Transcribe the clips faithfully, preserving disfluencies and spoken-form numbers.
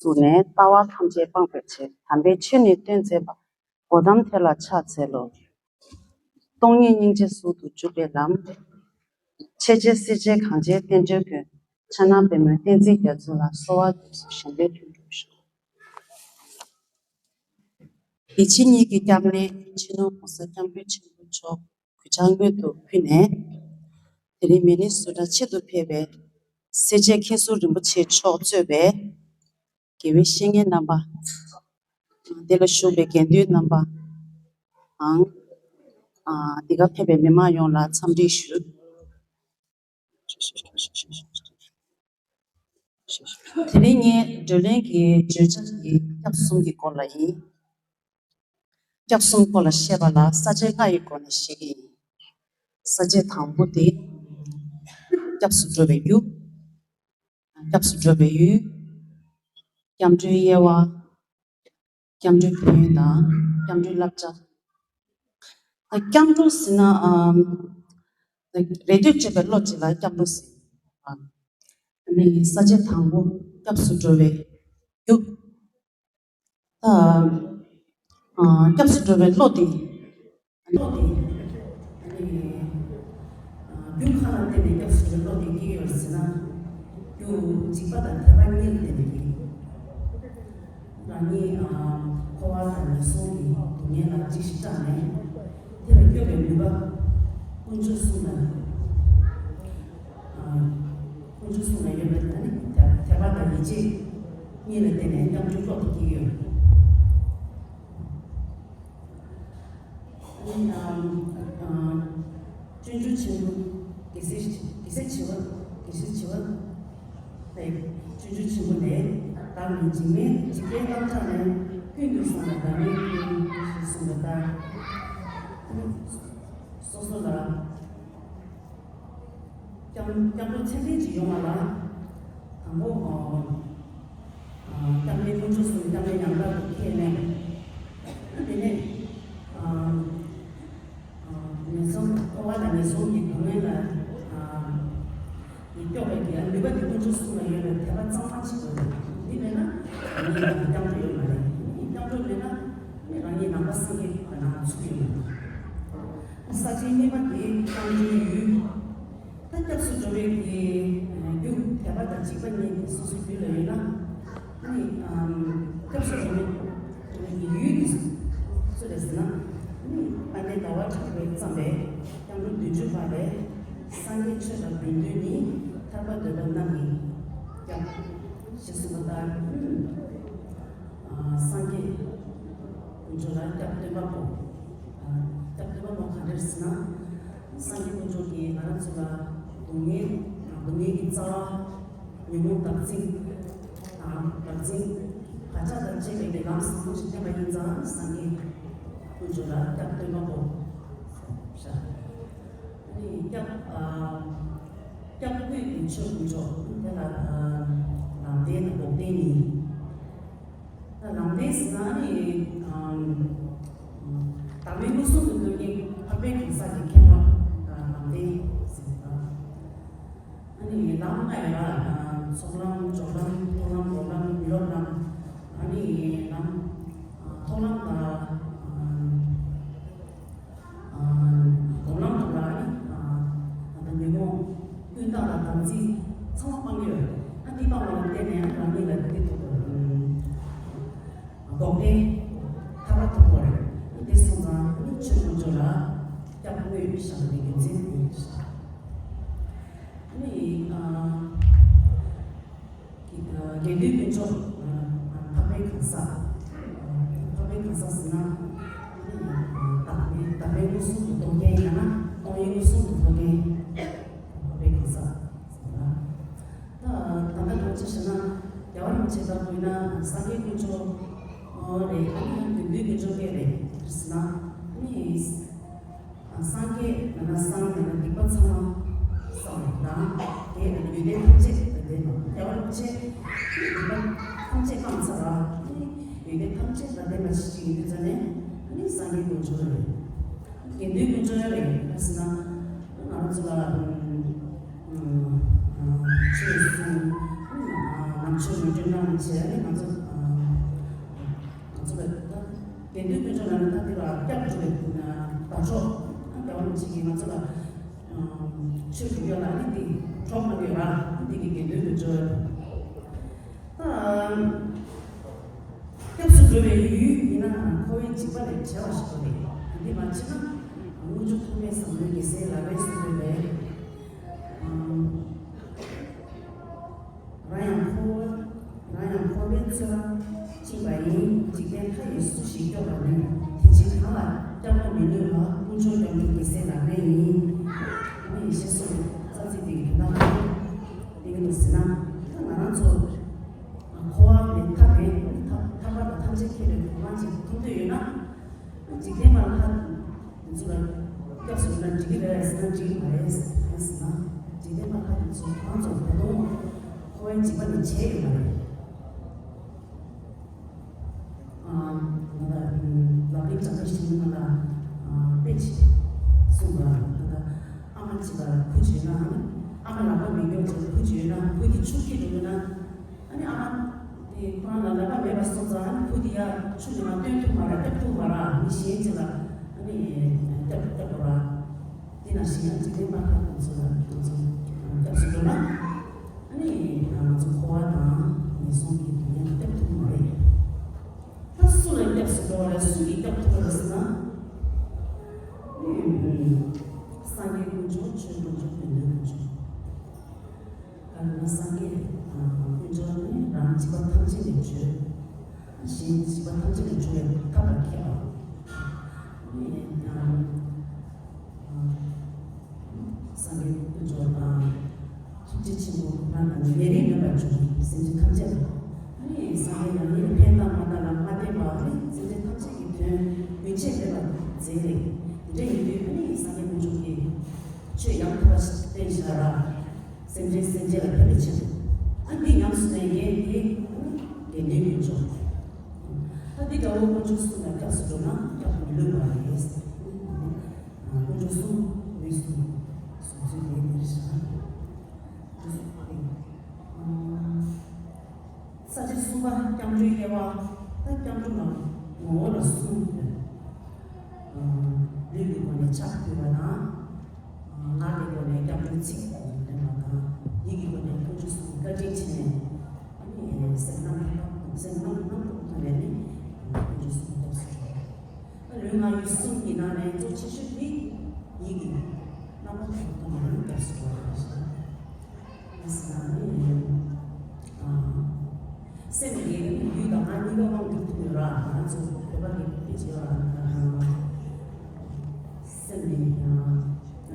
བཙུགས་ནས་ལྟ་བ་ཐམས་ཅད་སྤང་བའི་ཕྱིར། དམ་པའི་ཆོས་ནི་སྟོན་མཛད་པ། གོ་ཏམ་དེ་ལ་ཕྱག་འཚལ་ལོ། སྟོང་ཉིད་སྙིང་རྗེ་ཟུང་དུ་འཇུག་པའི་ལམ། ཆེ་ཆེ་སྲིད་ཆེ་གངས་ཅན་བསྟན་འགྲོའི་མགོན། ཕྱག་ན་པདྨོའི་བསྟན་འཛིན་རྒྱ་མཚོ་ལ། གསོལ་བ་འདེབས་སོ་བཞེངས་པའི་དོན་འགྲུབ་ཤོག། འདི་ཕྱི་གཉིས་ཀྱི་སྐྱབས་གནས་སྤྱི་ནོར་༸གོང་ས་༸སྐྱབས་མགོན་ཆེན་པོ་མཆོག་གུས་ཕྱག་སྔོན་དུ་ཕུལ་ནས། དེ་རིང་མི་ནི་སུ་དྲ་ཆེད་དུ་ཕེབས་པའི་སེར་བྱེས་མཁན་ཟུར་རིན་པོ་ཆེ་མཆོག་གཙོས་པའི་དགེ་བའི་བཤེས་གཉེན་རྣམ་པ། དེ་ལ་བཞུགས་པའི་དགེ་འདུན་རྣམ་པ་དང་། འདི་གར་ཕེབས་པའི་མི་མང་ཡོངས་ལ་འཚམས་འདྲི་ཞུ། དེ་རིང་ངས་བགྲོ་གླེང་གི་བརྗོད་བྱ་དེ་སྐྱབས་གསུམ་གྱི་སྐོར་ལ་ཡིན། སྐྱབས་གསུམ་སྐོར་ལ་བཤད་པ་ལ་ས་བཅད་ལྔ་ཡི་སྒོ་ནས་བཤད་ཀྱི་ཡིན། ས་བཅད་དང་པོ་དེ། སྐྱབས་སུ་འགྲོ་བའི་རྒྱུ། སྐྱབས་སུ་འགྲོ་བའི་ཡུལ། སྐྱབས་འགྲོའི་དབྱེ་བ། སྐྱབས་འགྲོའི་ཕན་ཡོན་དང་སྐྱབས་འགྲོའི་བསླབ་བྱ། ད་སྐྱབས་འགྲོ་ཟེར་ན། ཨམ། རེ་ལྟོས་བྱེད་པའི་བློ་གཅིག་ལ་སྐྱབས་འགྲོ་ཟེར། ཨ་ནི་ས་བཅད་དང་པོ་སྐྱབས་སུ་འགྲོ་བའི་རྒྱུ། ད། ཨ། སྐྱབས་སུ་འགྲོ་བའི་བློ་དེ། བློ་དེ། ཨ་ནི། ཨ། རྒྱུ་གང་ལ་བརྟེན་ནས་སྐྱབས་སུ་འགྲོ་བའི་བློ་དེ་སྐྱེ་ཡོད་ཟེར་ན། རྒྱུ་འཇིགས་པ་དང་དད་པ་གཉིས་ལ་བརྟེན་ནས་སྐྱེ། རང་ཉིད། ཨ། འཁོར་བ་དང་ངན་སོང་གི་སྡུག་བསྔལ་ལ་འཇིགས་ཤིང་སྐྲག་ནས། དེ་ལ་སྐྱོབ་པའི་ནུས་པ་དཀོན་མཆོག་གསུམ་ལ། ཨ། དཀོན་མཆོག་གསུམ་ལ་ཡོད་པའི་ད་ནི་དད་པ་དང་ཡིད་ཆེས་གཉིས་ལ་བརྟེན་ནས་སྐྱབས་འགྲོའི་བློ་དེ་སྐྱེ་ཡོད། ཨ་ནི། ཨ། སྤྱོད་འཇུག་ཆེན་པོ། རྒྱལ་སྲས། རྒྱལ་སྲས་བྱེ་བ། རྒྱལ་སྲས་བྱེ་བ། སྤྱོད་འཇུག་ཆེན་པོ་ནས། བདག་ནི་འཇིགས་མེད། འཇིགས་པའི་དམ་བཅའ་ནི། ཀུན་ཏུ་བཟང་བའི་བདག་ཉིད་ཀུན། ཞེས་གསུངས་པ་ལྟར། སོ་སོ་ལ། སྐྱབས། སྐྱབས་འགྲོ་ཚད་ལྡན་ཅིག་ཡོང་བ་ལ། དང་པོ། ཨ། སྐྱབས་གནས་དཀོན་མཆོག་གསུམ་སྐྱབས་གནས་ཉམས་དག་ཏུ་འཁྱེར་ནས། དེ་ནས། ཨ། ཨ། ངན་སོང་། འཁོར་བ་དང་ངན་སོང་གི་སྡུག་བསྔལ་ལ། ཨ། ནས་སྐྱོབ་པའི་གི་ནུས་པ་དེ་དཀོན་མཆོག་གསུམ་ལ་ཡོད་པའི་དད་པ་གཙང་མ་ཞིག་དགོས། འདི་མེད་ན་རང་ཉིད་ལ་སྐྱབས་འགྲོ་ཡོད་མ་རེད། སྐྱབས་འགྲོ་མེད་ན་རང་ཉིད་ནང་པ་སངས་རྒྱས་ཀྱི་ནང་ཚུད་ཡོད་མ་རེད། ས་བཅད་གཉིས་པ་དེ་སྐྱབས་འགྲོའི་ཡུལ། ད་སྐྱབས་སུ་འགྲོ་བའི་གི་རྒྱུ་དད་པ་དང་འཇིགས་པ་གཉིས་དེ་སོ་སོའི་རྒྱུད་ལ་ཡོད་ན། ནི། ཨམ། སྐྱབས་སུ་འགྲོ་བའི་ཡུལ་དེ་སུ་རེད་ཟེར་ན། ནི་དཔལ་ལྡན་ཟླ་བ་གྲགས་པས་བརྩམས་པའི་སྐྱབས་འགྲོ་བདུན་ཅུ་པ་ལས། སངས་རྒྱས་ཆོས་དང་དགེ་འདུན་ནི། ཐར་པ་འདོད་པ་རྣམས་ཀྱི་སྐྱབས། ཞེས་གསུངས་པ་ལྟར། ཨ། སངས་རྒྱས་དཀོན་མཆོག་ལ་སྐྱབས་སྟོན་པ་པོ། ཨ། སྐྱབས་སྟོན་པ་པོ་ག་རེ་རེད་ཟེར་ན། སངས་རྒྱས་དཀོན་མཆོག་གིས་ང་རང་ཚོ་ལ་སྡུག་བསྔལ། སྡུག་བསྔལ་གྱི་རྩ་བ། ཉོན་མོངས་བདག་འཛིན་དང་བདག་འཛིན། བག་ཆགས་དང་བཅས་པའི་ལས་ལམ་བཟང་པོ་ཞིག་བསྟན་པ་ཡིན་ཙང་། སངས་རྒྱས་དཀོན་མཆོག་ལ་སྐྱབས་སྟོན་པ་པོ་ཞེས། ཨ་ནི་སྐྱབས། ཨ། སྐྱབས་དངོས་ཀྱི་ཆོས་དཀོན་མཆོག་དེ་ལ། ཨ། ལམ་བདེན་དང་འགོག་བདེན་ཡིན། ད་ལམ་བདེན་ཟེར་ན་ནི། ཨ། བདག་མེད་མངོན་སུམ་དུ་རྟོགས་མཁན་འཕགས་པའི་གང་ཟག་གི་མཁྱེན་པ་ལམ་བདེན་ཟེར་བ། ཨ་ནི་ལམ་ལྔ་ཡོད་ལ། ཚོགས་ལམ། སྦྱོར་ལམ། མཐོང་ལམ། སྒོམ་ལམ། མི་སློབ་ལམ། ཨ་ནི་ལམ། ཨ། མཐོང་ལམ་དང་། ཨ། སྒོམ་ལམ་དུ་ལ་ནི། ཨ། ད་ལྟ་ཉོན་མོངས་ཀུན་བཏགས་དང་དམ་ཚིག་ཚང་མ་སྤང་གི་ཡོད་རེད། ཨ། འདི་སྤངས་པ་ལ་བརྟེན་ནས་རང་ཉིད་ལ་འདི་ཐོབ་པ། ཨ། འགོག་བདེན། ཐར་པ་ཐོབ་པ་རེད། ཨ། འདི་སོང་ཙང་ཨ་ནི་ཆོས་དཀོན་མཆོག་ལ་སྐྱབས་དངོས་བཞག་པའི་རྒྱུ་མཚན་དེ་རེད། ཨ་ནི། ཨ། དགེ་འདུན་དཀོན་མཆོག་འཕགས་པའི་གང་ཟག་འཕགས་པའི་གང་ཟག་ཟེར་ན། བདག་མེད། བདག་མེད་མངོན་སུམ་དུ་རྟོགས་མཁན། ཡང་ན་སྟོང་ཉིད་མངོན་སུམ་དུ་རྟོགས་མཁན་འཕགས་པའི་གང་ཟག་ཟེར་ན། ད་ད་ལྟ་འགྲོ་ཅི་ཞེ་ན། རྒྱལ་བ་རིན་པོ་ཆེ་ལྟ་བུ་ཡིན་ན་སངས་རྒྱས་དཀོན་མཆོག་རེད། ཨ་ནི་ཡང་དགེ་འདུན་དཀོན་མཆོག་སྐད་རེད་ཟེར་ན། ཨ་ནི། སངས་རྒྱས་མེད་ན་བསམ་མེད་ན་སྡིག་པ་ཚང་མ་བསམ་དང་། དེ་ཡོན་ཏན་ཐམས་ཅད་དང་ལྡན་པ། རྒྱལ་བ་རིན་པོ་ཆེ་སྡིག་པ་ཐམས་ཅད་སྤངས་ཚར་བ། ཡོན་ཏན་ཐམས་ཅད་དང་ལྡན་པ་ཞིག་ཡིན་དུས་ཙ་ནས་ཨ་ནི་སངས་རྒྱས་དཀོན་མཆོག་རེད། དགེ་འདུན་དཀོན་མཆོག་ཡང་རེད། ག་རེ་ཟེར་ན་ང་རང་ཚོ་ལ་ཆོས་གསུང་། ནང་ཆོས་ངོ་སྤྲོད་གནང་ བྱས་ནས་ང་ཚོ་ང་ཚོ་ལ་ད་དགེ་འདུན་དཀོན་མཆོག་ལ་ནི་ད་དེ་ལ་སྐྱབས་འགྲོ་བའི་དར་ལྕོག་ད་རྒྱལ་བ་རིན་པོ་ཆེ་གིས་ང་ཚོ་ལ་ཆོས་སྒྲུབ་ཡ་ལ་ནི་དེ་གྲོགས་མ་ཡོད་ར། དེ་གི་དགེ་འདུན་དཀོན་མཆོག་ད། སྐྱབས་སུ་འགྲོ་བའི་ཡུལ་ཡིན་ན་འཁོར་བའི་འཇིགས་པ་ལས་བྲལ་བ་ཞིག་དགོས་ཏེ། འདི་མ་བྱས་ན་དངོས་གྲུབ་ཐོགས་མེད་ཟབ་མོའི་རྒྱལ་སྲས་ལག་ལེན་སུ་འདོད་པས། རང་ཡང་འཁོར་བ་རང་ཡང་འཁོར་བའི་ཚོད་ལ་ཕྱིན་པ་ཡིན། འཇིག་རྟེན་མཐའ་ཡས་སུ་ཞིག་སྐྱོབ་པ་ནི། དེ་ཕྱིར་གང་ལ་སྐྱབས་མ་མི་ནུས་པ། དཀོན་མཆོག་སྐྱབས་འགྲོ་རྒྱལ་སྲས་ལག་ལེན་ཡིན། ཨ་ནི་ཞེས་གསུངས་པའི་རྩ་ཚིག་དེ་ཡི་དོན་དག་གང་ཡིན་ནམ་ཟེར་ན། ད་ང་རང་ཚོ། འཁོར་བ་ལས་ཐར་པའི་ཐར་པ་དང་ཐམས་ཅད་མཁྱེན་པའི་གོ་འཕང་ཅིག་མཐོང་འདོད་ཡོད་ན། འཇིག་རྟེན་པ་ལྷ་དེ་ཚོ་ལ་སྐྱབས་སུ་འགྲོ་ན་འགྲིག་གི་རེད་ཟེར་ན་འགྲིག་གི་མ་རེད། གང་ཡིན་ཟེར་ན། འཇིག་རྟེན་པ་ལྷ་དེ་ཚོ་ང་ཚོ་ད་དུང་འཁོར་བའི་འཇིགས་པ་ནས་བྲལ་ཡོད་མ་རེད། ང་ལ་ལབ་གླེང་དྲ་རྒྱ་ཞིག་ནང་ལ་དཔེ་ཅིག་གསུངས་པ། ད་ལྟ་ཨ་མ་གཅིག་ལ་བུ་གཅིག་ཡོད་ན། ཨ་མ་ལག་པ་མེད་མཁན་ཅིག་ལ་བུ་གཅིག་ཡོད་ན། བུ་དེ་ཆུ་འཁྱེར་འགྲོ་ཡོད་ན། ཨ་ནི་ཨ་མ་དེ་ཁོ་རང་ལ་ལག་པ་མེད་པ་སོང་ཙང་། ཨ་ནི་བུ་དེ་ཡར་ཆུ་ནང་ལ་བཏོན་ཐུབ་མ་རེད། བཏབ་ཐུབ་མ་རེད། མི་གཞན་ཅིག་ལ་ཨ་ནི་བཏབ་བཏབ་དགོས་རེད། དེ་ནང་བཞིན་ཡང་འཇིག་རྟེན་པ་ཁག་དེ་ཚོ་ལ་ང་ཚོ་སྐྱབས་སུ་འགྲོ་ན། ཨ་ནི་ང་ཚོ་འཁོར་བ་དང་ངན་སོང་གི་སྡུག་བསྔལ་བཏབ་ཐུབ་མ་རེད། ད་སུ་ལ་སྐྱབས་སུ་འགྲོ་བ་རེད། སུ་གིས་སྐྱོབ་ཐུབ་པ་རེད་ཟེར་ན། སངས་རྒྱས་དཀོན་མཆོག་ཆོས་དཀོན་མཆོག་དགེ་འདུན་དཀོན་མཆོག་ག་རེ་ན་སངས་རྒྱས་དཀོན་མཆོག་ནི་རང་འཇིགས་པ་ཐམས་ཅད་ལས་གྲོལ། གཞན་འཇིགས་པ་ཐམས་ཅད་ལས་གྲོལ་བའི་ཐབས་ལ་མཁས་པ། སངས་རྒྱས་དཀོན་མཆོག་དང་། ཐུགས་རྗེ་ཆེན་པོ་ང་དང་ཉེ་རིང་མེད་པར་འབྱུང་བའི་སེམས་ཅན་ཐམས་ཅད་ལ། ཨ་ནི་སངས་རྒྱས་ཡང་ནི་ཕན་དང་མ་དང་ལ་མ་བརྟེན་པ། ཨ་ནི་སེམས་ཅན་ཐམས་ཅད་ཀྱི་དོན་ཡིད་ཆེས་མེད་པར་མཛད་རེད། དེ་འདྲ་ཡིན་དུས་ཨ་ནི་སངས་རྒྱས་དཀོན་མཆོག་གིས་ཆོས་ཡང་དག་པ་ཞིག་བསྟན་བཞག་ར། སེམས་ཅན་སེམས་ཅན་ལ་ཕན་པའི་ཆེད་དུ། ཨ་འདི་ཉམས་སུ་ལེན་མཁན་དེ་དགེ་འདུན་དཀོན་མཆོག་ད་འདི་འདྲ་བོ་དཀོན་མཆོག་གསུམ་ལ་སྐྱབས་སུ་འགྲོ་ན་སྐྱབས་མི་ལུས་པ་རེད། དཀོན་མཆོག་གསུམ་འོས་སུ་གསུངས་ཚུལ་དེ་འདིར་བཞག་ས་བཅད་གསུམ་པ། སྐྱབས་འགྲོའི་དབྱེ་བ། ད་སྐྱབས་འགྲོ་ལ་ངོ་བོ་ལ་གསུམ་ཡོད། ལུས་ཀྱི་སྒོ་ནས་ཕྱག་ཕུལ་བ་དང་། ངག་གི་སྒོ་ནས་སྐྱབས་འགྲོའི་ཚིག་འདོན་པ་དང་། ཡིད་ཀྱི་སྒོ་ནས་དཀོན་མཆོག་གསུམ་བཀའ་དྲིན་ཆེ་ནས། ཨ་ནི་སེམས་རྣམ་རྟོག་སེམས་རྣམ་རྣམ་རྟོག་ཐོག་ནས་ནི་དཀོན་མཆོག་གསུམ་སྐྱབས་སུ་འགྲོ། ད་ལུས་ངག་ཡིད་གསུམ་གྱི་ནང་ནས་གཙོ་ཆེ་ཤོས་དེ་ཡིད་ཀྱི་རྣམ་པ་ཐོག་ཐོག་ནས་ནི་སྐྱབས་སུ་འགྲོ་བ་རེད། ཨ་སེམས་ཀྱི་ལུས་དང་ངག་གཉིས་ཀ་དབང་སྒྱུར་ཐུབ་ཡོད་ར། ང་ཚོ་བོད་པ་གི་དཔེ་བྱས་པ་ལ། སེམས་ནི་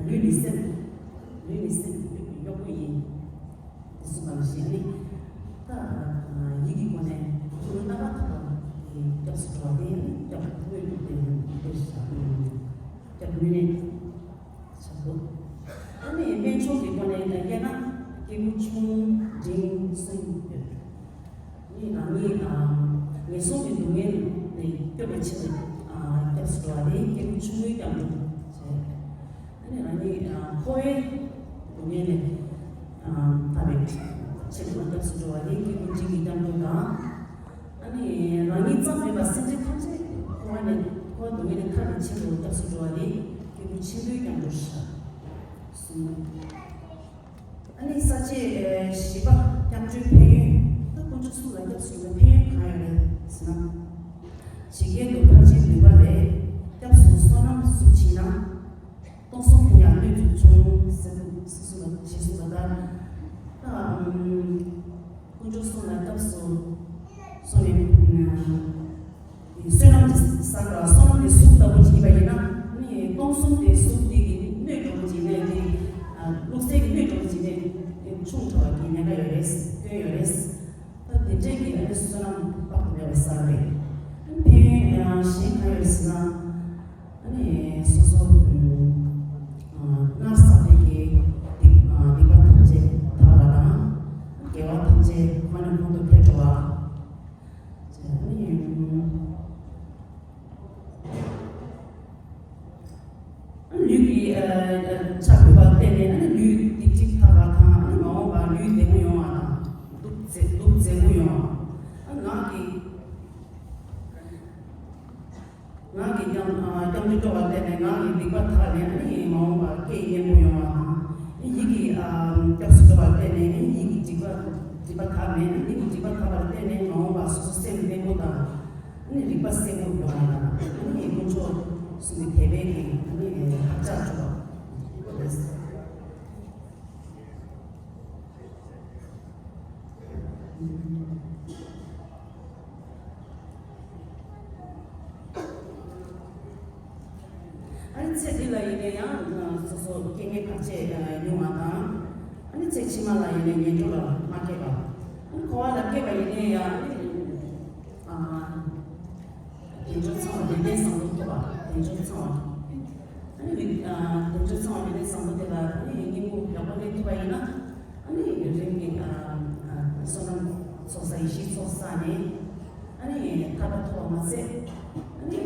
ལུས་ནི་སེམས། ལུས་ནི་སེམས་ཀྱི་གཡོག་པོ་ཡིན། དེ་གསུངས་པ་ནང་བཞིན་ནི། ད་ཡིད་ཀྱི་སྒོ་ནས་ཐུགས་རྣམ་པར་དག་པ་དེ་སྐྱབས་སུ་འགྲོ་བ་དེ་ནི་སྐྱབས་དངོས་གྲུབ་དེ་ཡིན་པས་སྐྱབས་དངོས་གནས། ཆགས་འདུག་ཨ་ནི་རྨད་བྱུང་གི་སྒོ་ནས་བཤད་ན་སྐྱེས་བུ་ཆུང་འབྲིང་གསུམ་ཡོད། ཨ་ནི་རང་ཉིད་ངན་སོང་གི་སྡུག་བསྔལ་ནས་སྐྱོབ་པའི་ཆེད་དུ་སྐྱབས་སུ་འགྲོ་བ་དེ་སྐྱེས་བུ་ཆུང་ངུའི་སྐྱབས་འགྲོ་བྱས། ཨ་ནི་རང་ཉིད་འཁོར་བའི་སྡུག་བསྔལ་ནས་ཐར་བའི་ཆེད་དུ་སྐྱབས་སུ་འགྲོ་བ་དེ་སྐྱེས་བུ་འབྲིང་གི་སྐྱབས་འགྲོ་དང་། ཨ་ནི་རང་ཉིད་ཙམ་མིན་པར་སེམས་ཅན་ཐམས་ཅད་འཁོར་བ་ནས་འཁོར་བ་སྡུག་བསྔལ་ནས་ཐར་བའི་ཆེད་དུ་སྐྱབས་སུ་འགྲོ་བ་དེ་སྐྱེས་བུ་ཆེན་པོའི་སྐྱབས་འགྲོ་ཞེས་གསུངས། ཨ་ནི་ས་བཅད་བཞི་པ། སྐྱབས་འགྲོའི་ཕན་ཡོན། ད་དཀོན་མཆོག་གསུམ་ལ་སྐྱབས་སུ་འགྲོ་བའི་ཕན་ཡོན་གང་ཡོད་རེད་ཟེར་ན། ཇི་སྐད་དུ་ཕར་ཕྱིན་ནུས་པ་ལས། སྐྱབས་སུ་བསོད་ནམས་གཟུགས་ཕྱིན་ན། སྟོང་གསུམ་དེ་ཡང་སྣོད་དུ་ཆུང་ཟེར་གསུངས་པ་ཞེས་གསུངས་པ་ལྟར། ད་དཀོན་མཆོག་གསུམ་ལ་སྐྱབས་སུ་སོང་ནས་བསོད་ནམས་ཀྱི་བསགས་པ་བསོད་ནམས་ཀྱི་གཟུགས་ལྟ་བུ་བྱས་པ་ཡིན་ན་ནི། སྟོང་གསུམ་དེ་གཟུགས་དེ་གི་སྣོད་འགྲོ་བ་ཅིག་ནས་དེ་བློ་རྩལ་གྱི་སྣོད་འགྲོ་བ་ཅིག་ནས་ཆུང་དྲགས་པ་གི་ཉེན་ཁ་ཡོད་རེད། སྐྱོན་ཡོད་རེད། ད་དེ་འདྲས་ཀྱི་ཨ་ནི་བསོད་ནམས་དཔག་ཏུ་མེད་པ་བསགས་རེད། ཕན་ཡོན་གཞན་གང་ཡོད་ཟེར་ན། ཨ་ནི་སོ་སོ་སྔར་བསགས་པའི་གི་སྡིག་སྡིག་པ་ཐམས་ཅད་དག་པ་དང་། དགེ་བ་ཐམས་ཅད་གོང་ནས་གོང་དུ་འཕེལ་འགྲོ་བ། ཨ་ནི་ལུས་ཀྱི་ཕྱག་ཕུལ་བར་བརྟེན་ནས་ཨ་ནི་ལུས་སྡིག་སྒྲིབ་དག་པ་དང་། ཨ་ནི་མ་འོངས་པར་ལུས་བདེ་མོ་ཡོང་བ་དང་། སྡུག་བརྩེ་སྡུག་བརྩེ་མོ་ཡོང་བ། ང་གི་སྐྱབས་ཨ་སྐྱབས་འཇུག་སྤྲོ་བ་བརྟེན་ནས་ང་གི་སྡིག་པ་དག་ནས་ཨ་ནི་མ་འོངས་པར་སྐད་སྙན་པོ་ཡོང་བ་དང་། ཡིད་ཀྱི་ཨ་སྐྱབས་སུ་འགྲོ་བར་བརྟེན་ནས་ཡིད་ཀྱི་སྡིག་པ་སྡིག་པ་དག་ནས་ཡིད་ཀྱི་སྡིག་པ་དག་པར་བརྟེན་ནས་མ་འོངས་པར་སོ་སོ་སེམས་བརྟན་པོ་དང་། ཨ་ནི་རིག་པ་གསལ་པོ་ཡོང་བ་དང་། ཨ་ནི་དཀོན་མཆོག་གསུམ་གྱི་དད་པའི་གི་ཨ་ནི་བག་ཆགས་འགྲོ་བ་རེད། ཨ་ནི་ཚེ་འདི་ལ་ཡིན་ན་ཡང་སོ་སོ་རྐྱེན་ངན་བར་ཆད་མྱོང་བ་དང་། ཨ་ནི་ཚེ་ཕྱི་མ་ལ་ཡིན་ན་ངན་འགྲོ་ལ་མ་སྐྱེས་པ། ཨ་ནི་འཁོར་བ་ལ་སྐྱེས་པ་ཡིན་ན་ཡང་ཨ་ནི་དལ་འབྱོར་ཚང་བ་ཡོན་ཏན་བཟང་པོ་ཐོབ་པ། དལ་འབྱོར་ཚང་བ། ཨ་ནི་དལ་འབྱོར་ཚང་བ་ཡོན་ཏན་བཟང་པོ་དེ་ལ་ཨ་ནི་སྙིང་པོ་ཡག་པོ་ལེན་ཐུབ་པ་ཡིན་ན། ཨ་ནི་རིམ་གྱིས་ཨ་ཨ་བསོད་ནམས་ཚོགས་བསགས་ཡེ་ཤེས་ཚོགས་བསགས་ནས། ཨ་ནི་ཐར་པ་ཐོབ་པ་མ་ཟད། ཨ་ནི་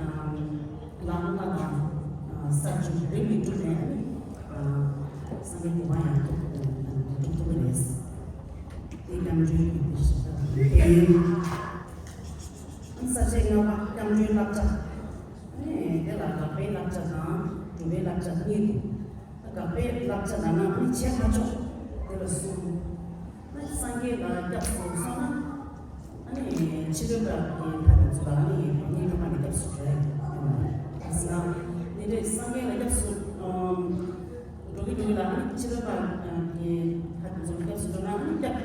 ཨ་ལམ་ལྔ་དང་ཨ་ས་བཅུ་རིམ་གྱིས་བསྒྲུབས་ནས། ཨ་ནི་ཨ་སངས་རྒྱས་གོ་འཕང་ཡང་ཐོབ་ཐུབ་ཐུབ་ཀྱི་རེད། དེ་སྐྱབས་འགྲོའི་གི་དེ་ཞིག་ད་དེ་ཡིན། ས་བཅད་ལྔ་པ་སྐྱབས་འགྲོའི་བསླབ་བྱ། ཨ་ནི་དེ་ལ་དགག་པའི་བསླབ་བྱ་དང་སྒྲུབ་པའི་བསླབ་བྱ་གཉིས་འདུག་དགག་པའི་བསླབ་བྱ་ལབ་ན་ཨ་ནི་བྱེད་མ་ཆོག་དེ་ལ་གསུམ། ཨ་ནི་སངས་རྒྱས་ལ་སྐྱབས་སུ་སོང་ན། ཨ་ནི་ཕྱི་རོལ་པ་གི་ལྷ་དེ་ཚོ་ལ་ཨ་ནི་སྙིང་ཐག་པ་ནས་སྐྱབས་སུ་འགྲོ་ཡ་ཡོད་མ་རེད། དེ་ཟེར་ན་ནི་རེད། སངས་རྒྱས་ལ་སྐྱབས་སུ་འགྲོ་གི་འགྲོ་གི་ལ་ཨ་ནི་ཕྱི་རོལ་པ་གི་ལྷ་དེ་ཚོ་ལ་སྐྱབས་སུ་འགྲོ་ན་ཨ་ནི་སྐྱབས་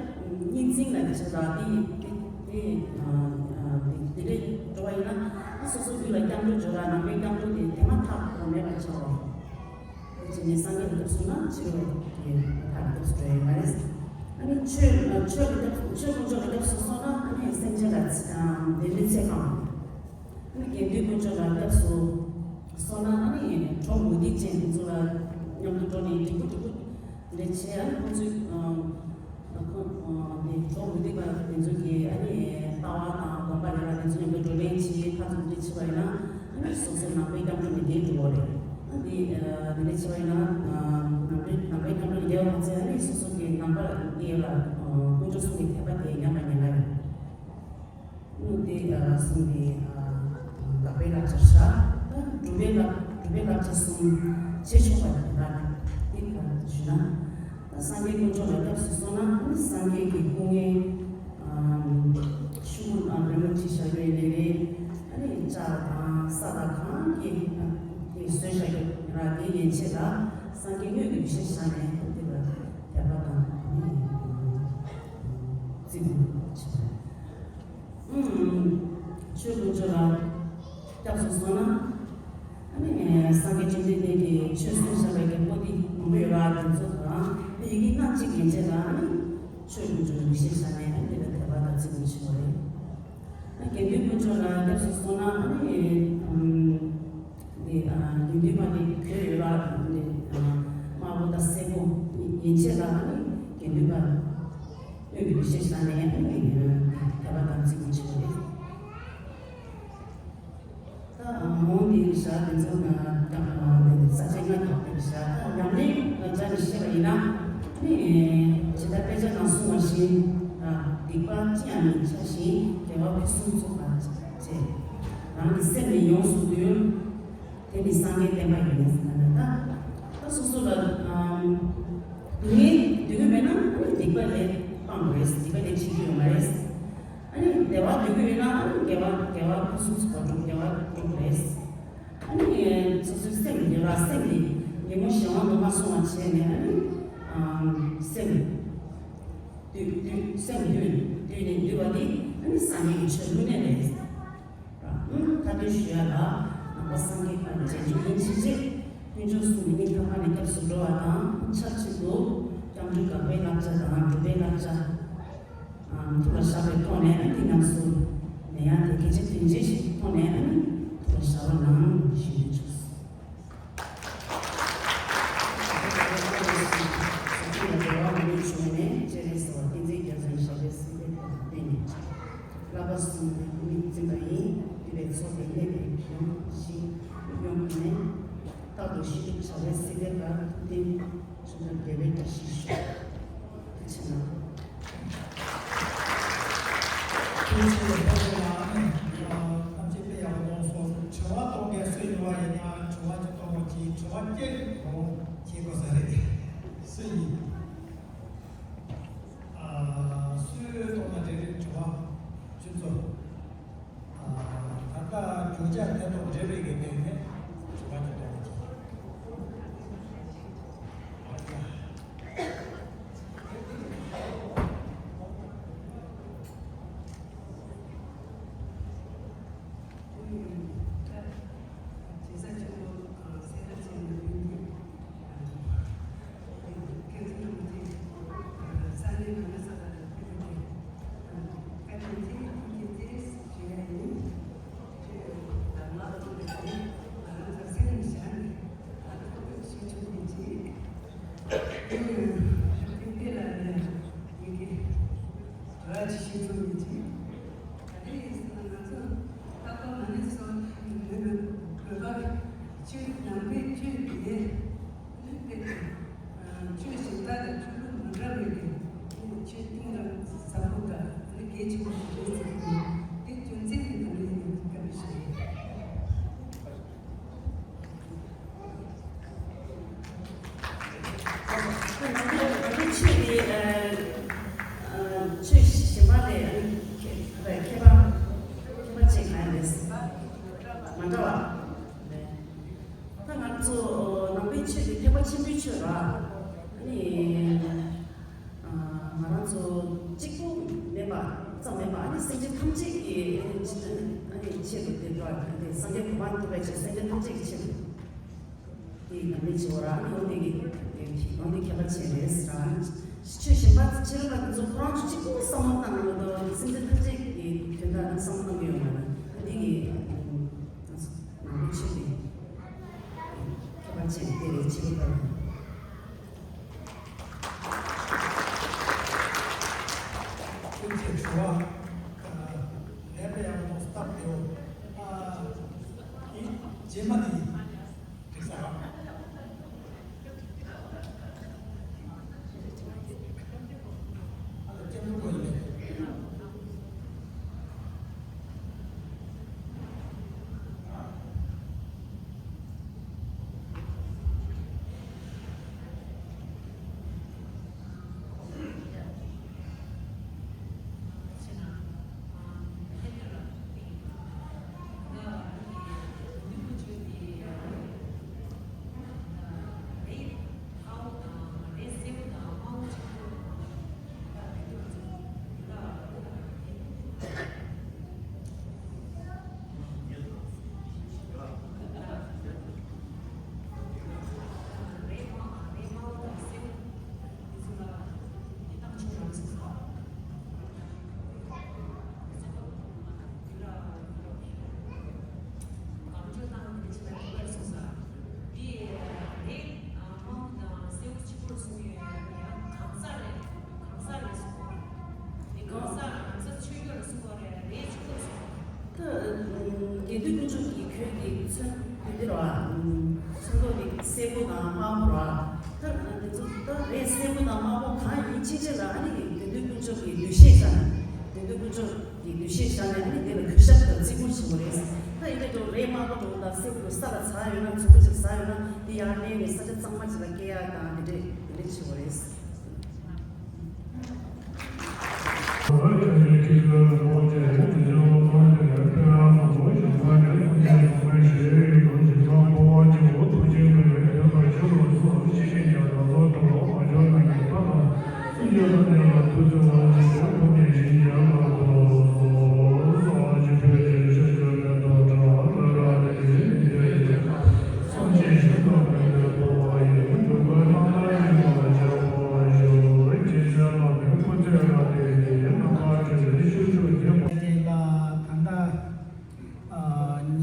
གཉིས་འཛིན་ལ་དེ་ཚོ་ལ་དེ་དེ་དེ་དེ་རེད་འགྲོ་བ་ཡིན་ན། ཨ་སོ་སོ་རྒྱུད་ལ་སྐྱབས་འགྲོ་འཇོག་ལ་ནང་པའི་སྐྱབས་འགྲོ་དེ་དེ་མ་ཐག་ཏུ་མེད་པར་འཆར་བ། དེ་བྱས་ནས་སངས་རྒྱས་ལ་སྐྱབས་སུ་སོང་ན་ཕྱི་རོལ་གྱི་ལྷ་ལ་སྐྱབས་སུ་འགྲོ་ཡ་ཡོད་མ་རེད། ཨ་ནི་ཆོས་ཆོས་ལ་སྐྱབས་ཆོས་དཀོན་མཆོག་ལ་སྐྱབས་སུ་སོང་ན་ཨ་ནི་སེམས་ཅན་ལ་ཚེ་དེ་ནི་ཚེ་གང་། ཨ་ནི་དགེ་འདུན་དཀོན་མཆོག་ལ་སྐྱབས་སུ་སོང་ན་ཨ་ནི་གྲོགས་མུ་སྟེགས་ཅན་དེ་ཚོ་ལ་མཉམ་དུ་འགྲོགས་ནས་འགྲིག་པོ་འགྲིག་པོ་འདྲ་བྱས། ཨ་ནི་ཁོ་ཚོས་ཁོ་དེ་གྲོགས་མུ་སྟེགས་པ་དེ་ཚོ་གི་ཨ་ནི་ལྟ་བ་དང་སྡོམ་པ་རེ་ར་དེ་ཚོ་མཉམ་དུ་བགྲོ་གླེང་བྱས། ཁ་ཚུམ་དེ་བྱས་པ་ཡིན་ན་ཨ་ནི་སོ་སོ་ནང་པའི་སྐྱབས་འགྲོ་ནས་བསྡད་འགྲོ་བ་རེད། ཨ་ནི་དེ་འདྲ་བྱས་པ་ཡིན་ན་ནང་པའི་ནང་པའི་སྐྱབས་འགྲོ་ནས་བསྡད་པ་མ་ཚད་ཨ་ནི་སོ་སོ་གི་ནང་པ་དེ་ལ་དཀོན་མཆོག་གསུམ་གྱི་དད་པ་དེ་ཉམས་པ་ཉམས་པ་རེད། ཨ་ནི་དེ་གསུམ་དེ་དགག་པའི་བསླབ་བྱ་བཞག་ད་སྒྲུབ་པའི་བསླབ་སྒྲུབ་པའི་བསླབ་བྱ་གསུམ་བྱེད་ཆོག་པ་རེད། དེ་ག་རེ་ཞུ་ན། ད་སངས་རྒྱས་དཀོན་མཆོག་ལ་སྐྱབས་སུ་སོང་ན་ཨ་ནི་སངས་རྒྱས་ཀྱི་སྐུ་ངལ་ཨ་ཤུ་གུ་དང་རོལ་མོ་བྲིས་བཞག་ཡོད་ལེ་རེད། ཨ་ནི་ལྕགས་དང་ས་དང་གང་གི་དེ་བཟོས་བཞག་ཡོད་ར། དེ་ཡན་ཆད་ལ་སངས་རྒྱས་དངོས་ཀྱི་ཡེ་ཤེས་བཞག་ནས་དེ་ལ་དད་པ་དང་ཨ་ནི་བརྩི་བཀུར་བྱེད་པ་རེད། ཆོས་དཀོན་མཆོག་ལ་སྐྱབས་སུ་སོང་ན། ཨ་ནི་སངས་རྒྱས་བཅོམ་ལྡན་འདས་ཀྱིས་ཆོས་གསུངས་བཞག་པའི་གི་པོ་ཏི་མང་པོ་ཡོད་ར། དེ་ཚོ་དང་ཡི་གེ་སྣ་གཅིག་ཡན་ཆད་ལ་ཨ་ནི་ཆོས་དཀོན་མཆོག་ལ་ཡེ་ཤེས་བཞག་ནས་ཨ་ནི་དེ་ལ་དད་པ་དང་བརྩི་བཀུར་བྱེད་དགོས་རེད། ཨ་དགེ་འདུན་དཀོན་མཆོག་ལ་སྐྱབས་སུ་སོང་ན་ཨ་ནི། འདི་དགེ་འདུན་པ་འདི་བོད་ཡོད་པ་འདི་དམར་པོ་དང་སེར་པོ་ཡན་ཆད་ལ་ཨ་ནི་དགེ་འདུན་པ་དངོས་ཀྱི་ཡེ་ཤེས་བཞག་ནས་ཨ་ནི་དད་པ་དང་བརྩི་བཀུར་བྱེད་པ་རེད། ད་མོ་འདི་བཞག་དེ་ཚོ་ན་ད་འདི་ས་བཅད་ལྔ་དང་དེ་བཞག་ད་ཉམས་ལེན་བྱ་ནས་བཤད་པ་ཡིན་ན་ནི་ཇི་ལྟར་དཔེ་ཆ་ནང་གསུངས་པ་བཞིན་སྡིག་པ་ཅི་ཡང་མི་བྱ་ཞིང་དགེ་བ་ཕུན་སུམ་ཚོགས་པར་བྱེད། རང་གི་སེམས་ནི་ཡོངས་སུ་འདུལ། དེ་ནི་སངས་རྒྱས་བསྟན་པ་ཡིན་ཟེར་ན་ད། ད་སོ་སོ་ལ་སྡུག་བསྔལ་སྡུག་བསྔལ་མེད་ན་ཨ་ནི་སྡིག་པ་ལས་སྤང་དགོས་རེད། སྡིག་པ་ལས་བྱེད་རྒྱུ་ཡོད་མ་རེད། ཨ་ནི་བདེ་བ་འདོད་ཀྱི་ཡོད་ན་ཨ་ནི་དགེ་བ་དགེ་བ་ཕུན་སུམ་ཚོགས་པ་སྒྲུབ་དགེ་བ་སྒྲུབ་དགོས་རེད། ཨ་ནི་སོ་སོའི་སེམས་ཡོད་ལ་སེམས་ནི་ཉོན་མོངས་གཞན་དབང་དུ་མ་སོང་བ་བྱས་ནས་ཨ་ནི་སེམས་འདུལ་འདུལ་སེམས་འདུལ་འདུལ་ནས་འདུལ་བ་དེ་ཨ་ནི་སངས་རྒྱས་ཀྱི་ཆོས་ལུགས་གནས་རེད། ཁ་ཏོན་ཞུ་ཡ་ལ། ནང་པ་སངས་རྒྱས་པ་རྗེས་འཇུག་ཡིན་ཕྱིན་ཆད། དཀོན་མཆོག་གསུམ་གྱི་སྙིང་ཐག་པ་ནས་སྐྱབས་སུ་འགྲོ་བ་དང་། ཆབས་ཅིག་ཏུ་སྐྱབས་འགྲོའི་དགག་པའི་བསླབ་བྱ་དང་སྒྲུབ་པའི་བསླབ་བྱ་ཐུགས་ལ་བཞག་པའི་ཐོག་ནས་འདི་རྣམས་སུ་ནས་ཡང་དེ་གལ་ཆེ་དོན་ཆེ་ཞིག་ཐོག་ནས་ཐུགས་ལ་བཞག་པ་གནང་ཞུ་རྒྱུ་བྱུང་སོང་། བསླབ་པ་གསུམ་ནི་མིག་བཙུན་པ་ཡིན། འདུས་པའི་ཚོགས་དེ་གནས་པའི་ཁྱོན་ཞིག་ཡོང་ཁ་ནས། རྟག་ཏུ་ཞི་སྒྲུབ་བྱ་བའི་སྲིད་པའི་བར་ཐུབ་བསྟན་ཆོས་འདུལ་དགེ་བའི་བཀྲ་ཤིས་ཤོག །ཐུགས་རྗེ་གནང་། ཐམས་ཅད་དཔེ་ཡག་པོ་གནང་སོང་། དྲི་བ་གཏོང་མཁན་སུ་ཡིན་པ་ཡིན་ན་དྲི་བ་ཅིག་གཏོང་རོགས་གྱིས། དྲི་བ་སྐྱེལ་རོགས་བྱེད་དགོས་ས་རེད། སུ་ཡིན། ཨ། སུས་གཏོང་ན་འགྲིག་རེད། དྲི་བ་ཁྱོད་ཚོ། ཨ། ད་ལྟ་རྒྱུ་ཆ་དེ་དང་འབྲེལ་བའི་གི་སྟེང་ནས་དྲི་བ་ཅིག་གཏོང་རོགས་གྱིས། ཨ་ཡ། ར་ཅིག་ཤེས་ཚོད་མེད་ཅིག་ག་རེ་ཡིན་ཟེར་ན། ང་ཚོ་ཏག་ཏག་མ་ཎི་སོགས་མོས་པའི་གོ་སྐབས། ཆོས་ནང་པའི་ཆོས་དེ་ནི་དཔེ་དེ། ཆོས་ཞིང་ཁ་དང་ཆོས་ལུགས་མི་འདྲ་བའི་གི་ཆོས་གཏིང་རིང་ཟབ་པོ་དང་ནི་གལ་ཆེན་པོ་ཞིག་རེད་ཟེར་གྱི་འདུག་དེ་རྒྱུ་མཚན་དེ་ག་རེ་ཡིན་ནམ་བཀའ་འདྲི་ཞུ། ཆོས་དེ། ཨ། ཨ། ཆོས་གཞན་པ་ལས་ཨ་ནི་ཁྱད་ཁྱད་པར་ཁྱད་པར་ཅན་གང་ཡང་མེད། མ་འདྲ་བ་རེད། ད་ང་ཚོ་ནང་པའི་ཆོས་དེ་ཐེག་པ་ཆེན་པོའི་ཆོས་རེད། ཨ་ནི། ང་རང་ཚོ་གཅིག་པུ་མེད་པ་ཙམ་མེད་པ། ཨ་ནི་སེམས་ཅན་ཐམས་ཅད་ཀྱི་ཨ་ནི་ཆེད་དུ་དེ་འགྲོ་བ་དེ་སངས་རྒྱས་གོ་འཕང་ཐོབ་པའི་ཆེད། སེམས་ཅན་ཐམས་ཅད་ཀྱི་ཆེད་དུ་དེ་ནང་མི་ཆེ་བ་ར། ཨ་ནི་འོ་དེ་གི་དེ་ཁྱད་པར་ཅན་རེད་ཟེར། ཆོས་གཞན་པ་ཆེ་རབས་པ་དེ་ཚོ་ཁོ་རང་ཚོ་གཅིག་པུ་བསམ་བློ་བཏང་ན་མ་གཏོགས་སེམས་ཅན་ཐམས་ཅད་ཀྱི་དོན་དག་ལ་བསམ་བློ་གཏོང་གི་ཡོད་མ་རེད། ཨ་ནི་དེ་གི་ནང་མི་ཆེ་བ་ཁྱད་པར་ཅན་དེ་རེད། ཆེ་རབས་པ། ཁྱོད་ཀྱི་དྲི་བ་ལན་པ་ཡང་ནོ་སྟབས་བདེའོ། ཨ། ཨི་རྗེས་མ་ནི། འགྲིག་ས་རང་། ཨ་ལ་སྐྱབས་འགྲོ་གོ་ཡིན་པས། ད་དགེ་འདུན་དཀོན་མཆོག་གི་ཁྱོད་ཀྱི་མཚོན་དེ་འདིར་བ། མཚོན་ཐོག་དེ་སེར་པོ་དང་དམར་པོ་ར། ད་དེ་ཚོ་ད་རེད། སེར་པོ་དང་དམར་པོ་གང་ཡིན་ཕྱིན་ཆད་ལ་ཨ་ནི་དགེ་འདུན་དཀོན་མཆོག་གི་འདུ་ཤེས་བཞག་ནས། དགེ་འདུན་དཀོན་མཆོག་གི་འདུ་ཤེས་བཞག་ནས་ཨ་ནི་དེ་ལ་གུས་ཞབས་དང་བརྩི་བཀུར་བྱེད་དགོས་རེད། ད་ཡིན་ནའི་འགྲོ་རེད། དམར་པོ་འགྲོ་དང་སེར་པོ་འགྲོ་ས་ལ་ཟག་ཡོད་ན། མཛུབ་གུ་ཅིག་ཟག་ཡོད་ན་དེ་ཡར་ལེན་ནས་ས་ཆ་གཙང་མ་ཅིག་ལ་སྐྱེལ་ཡག་དང་དེ་འདྲས་དེ་འདྲས་བྱེད་དགོས་རེད།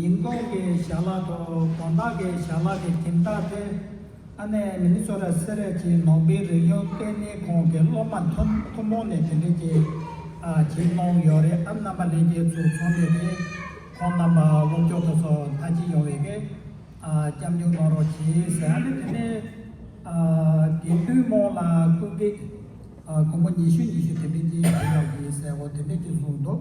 ཉིན་གུང་གི་ཞལ་ལག་དང་དགོང་དག་གི་ཞལ་ལག་གི་འཁེལ་འཐག་དེ། ཨ་ནེ་མི་ནི་སོ་ཊ་སེ་ར་གྱི་ནང་པའི་རིག་གཞུང་ལྟེ་གནས་ཁང་གི་སློབ་མ་ཐུན་ཐུན་མོང་ནས་དེ་འདྲས་ཀྱི་ཨ་བྱེད་གནང་ཡོད་རེད། ཨ་རྣམ་པ་ལྷན་རྒྱས་ཚོ་ཚང་མས་དེ་ཁོང་རྣམ་པ་སློབ་སྦྱོང་དུ་སོགས་མཐའ་གཅིག་ཡོང་བའི་གི་ཨ་སྐྱབས་འཇུག་གནང་རོགས་གྱིས་ཟེར། ཨ་ནི་དེ་ནས་ཨ་དགེ་འདུན་མང་ལ་སྐུ་འགྱེད་ཨ་སྐུ་འབུམ་ཉི་ཤུ་ཉི་ཤུ་དེ་འདྲས་ཀྱི་བྱེད་ཡག་གི་ཟེར་བ་དེ་འདྲས་ཀྱི་གསུངས་འདུག